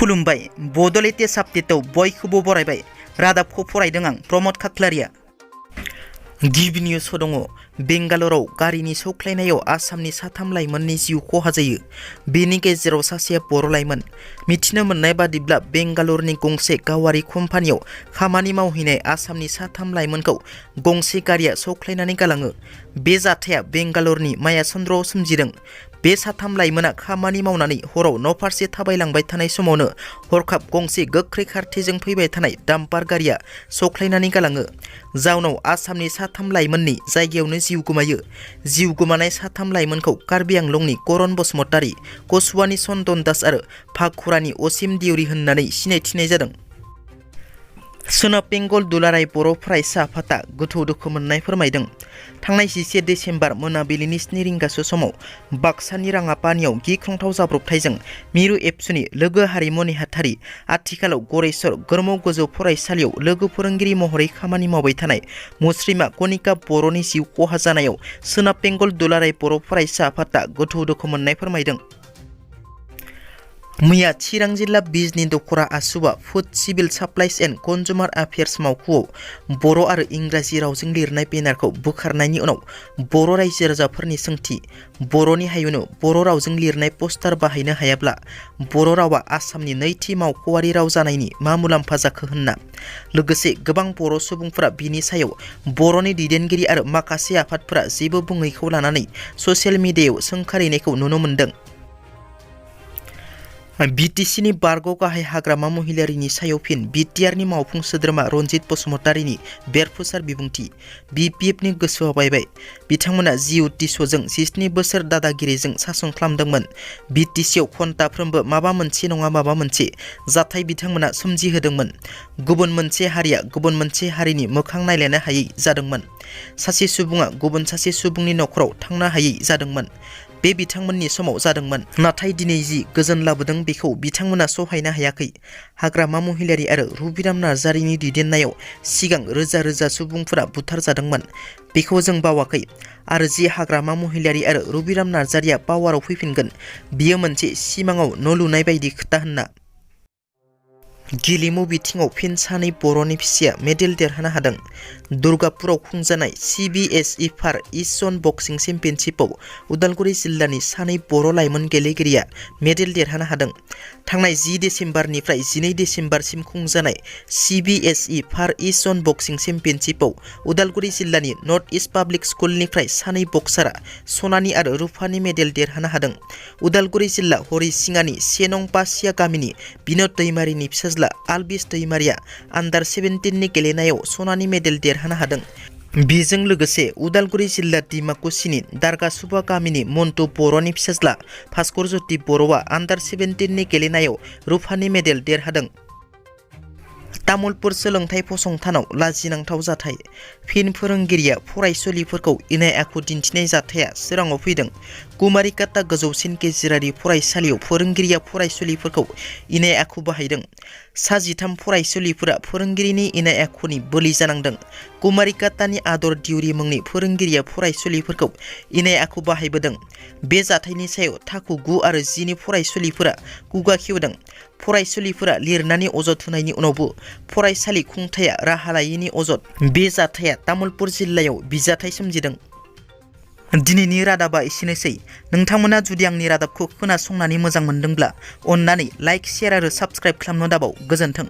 खुलुमबाय बड' लेटेस्ट आपडेटआव बयखौबो बरायबाय। रादाबखौ फरायदों आं प्रमद खाख्लारिया। गिबि निउसआव दङ बेंगालराव गारिनि सौख्लायनायाव आसामनि 3 लाइमोननि जिउ खहा जायो। बेनि गेजेराव सासेया बर' लाइमोन। मिथिनो मोननाय बादिब्ला बेंगालरनि गंसे गावारि कम्पानियाव खामानि मावहैनाय आसामनि 3 लाइमोनखौ गंसे गारिया सौख्लायनानै गालाङो। बे जाथाया बेंगालरनि मायाचन्द्रआव सोमजिदों। बे 3 लाइमोना खामानि मावनानै हराव न'फारसे थाबायलांबाय थानाय समावनो हरखाब गंसे गोख्रै खारथायजों फैबाय थानाय डाम्पार गारिया सौख्लायनानै गालाङो। जाउनाव आसामनि 3 लाइमोननि जायगायावनो जिउ गोमायो। जिउ गोमानाय 3 लाइमोनखौ कार्बि आंलंनि करन बसुमतारी, कसुवानि चन्दन दास आरो भागखुरानि असिम देउरि होननानै सिनायथिनाय जादों। सोनाब बेंगल दुलाराय बर' फरायसा आफादा गोथौ दुखु मोननाय फोरमायदों। थांनाय 11 डिसेम्बर मोनाबिलिनि 7 रिंगासो समाव बाक्सानि राङापानियाव गिख्रंथाव जाब्रबथायजों मिरु एबसुनि लोगो हारिमु नेहाथारि, आथिखालाव गरेस्वर गोरमौ गोजौ फरायसालियाव लोगो फोरोंगिरि महरै खामानि मावबाय थानाय मुस्रिमा कनिका बर'नि जिउ खहा जानायाव सोनाब बेंगल दुलाराय बर' फरायसा आफादा गोथौ दुखु मोननाय फोरमायदों। मैया चिरां जिल्ला बिजनी दखरा आसुवा food civil supplies and consumer affairs मावख'आव बर' आरो इंराजि रावजों लिरनाय बेनारखौ बोखारनायनि उनाव बर' रायजो राजाफोरनि सोंथि। बर'नि हायुंनो बर' रावजों लिरनाय पस्टार बाहायनो हायाब्ला बर' रावा आसामनि नैथि मावख'आरि राव जानायनि मा मुलाम्फा जाखो होनना लोगोसे गोबां बर' सुबुंफोरा बिनि सायाव बर'नि दैदेनगिरि आरो माखासे आफादफोरा जेबो बुङैखौ लानानै ससियेल मिडियायाव सोंखारिनायखौ नुनो मोन्दों। बिटिसिनि बारग' गाहाय हाग्रामा महिलारिनि सायाव फिन बिटिआरनि मावफुं सोद्रोमा रनजित बसुमतारीनि बेरफुसार बिबुंथि। बिपिएफनि गोसोआ बायबाय। बिथांमोना जिअटिसजों 17 बोसोर दादागिरिजों सासन खालामदोंमोन। बिटिसिआव खन्थाफ्रोमबो माबा मोनसे नङा माबा मोनसे जाथाय बिथांमोना सोमजिहोदोंमोन। गुबुन मोनसे हारिया गुबुन मोनसे हारिनि मोखां नायलायनो हायै जादोंमोन। सासे सुबुङा गुबुन सासे सुबुंनि नखराव थांनो हायै जादोंमोन। बे बिथांमोननि समाव जादोंमोन। नाथाय दिनै जि गोजोन लाबोदों बेखौ बिथांमोना सहायनो हायाखै। हाग्रामा महिलारि आरो रबिराम नार्जारिनि दैदेननायाव सिगां रोजा रोजा सुबुंफोरा बुथारजादोंमोन। बेखौ जों बावाखै। आरो जि हाग्रामा महिलारि आरो रबिराम नार्जारिया पावाराव फैफिनगोन बियो मोनसे सिमाङाव न' लुनाय बायदि खोथा होनना। गेलेमु बिथिङाव फिन सानै बर'नि फिसाया मेडेल देरहानो हादों। दुर्गापुराव खुंजानाय CBSE फार इस्ट जन बक्सिं चेम्पियनशिपआव उदालगुरि जिल्लानि सानै बर' लाइमोन गेलेगिरिया मेडेल देरहानो हादों। थांनाय 10 डिसेम्बरनिफ्राय 12 डिसेम्बरसिम खुंजानाय CBSE फार इस्ट जन बक्सिं चेम्पियनशिपआव उदालगुरि जिल्लानि नर्थ इस्ट पाब्लिक स्कुलनिफ्राय सानै बक्सारा सनानि आरो रुफानि मेडेल देरहानो हादों। उदालगुरि जिल्ला हरिसिङानि 1 नं पासिया गामिनि बिनोद दैमारिनि फिसाज्ला आलबिस दैमारिया आन्डार 17नि गेलेनायाव सनानि मेडेल देरहानो हादों। बेजों लोगोसे उदालगुरि जिल्ला डिमाकुसिनि दारगासुबा गामिनि मन्टु बर'नि फिसाज्ला भास्कर ज्योति बर'आ आन्डार 17नि गेलेनायाव रुफानि मेडेल देरहादों। तामुलपुर सोलोंथाइ फसंथानाव लाजिनांथाव जाथाय। फिन फोरोंगिरिया फरायसुलिफोरखौ इनाय आखु दिन्थिनाय जाथाया सोराङाव फैदों। कुमारिकाता गोजौसिन गेजेरारि फरायसालियाव फोरोंगिरिया फरायसुलिफोरखौ इनाय आखु बाहायदों। 13 फरायसुलिफोरा फोरोंगिरिनि इनाय आखुनि बोलि जानांदों। कुमारिकातानि आदर दिउरि मुंनि फोरोंगिरिया फरायसुलिफोरखौ इनाय आखु बाहायबोदों। बे जाथायनि सायाव थाखो 9 आरो 10 नि फरायसुलिफोरा खुगा खेवदों। फरायसुलिफोरा लिरनानै अजद होनायनि उनावबो फरायसालि खुंथाया राहा लायैनि अजद। बे जाथाया तामुलपुर जिल्लायाव बिजाथाय सोमजिदों। दिनैनि रादाबा एसेनोसै। नोंथांमोना जुदि आंनि रादाबखौ खोनासंनानै मोजां मोनदोंब्ला अन्नानै लाइक, शेयार आरो साबस्क्राइब खालामनो दाबाव। गोजोन्थों।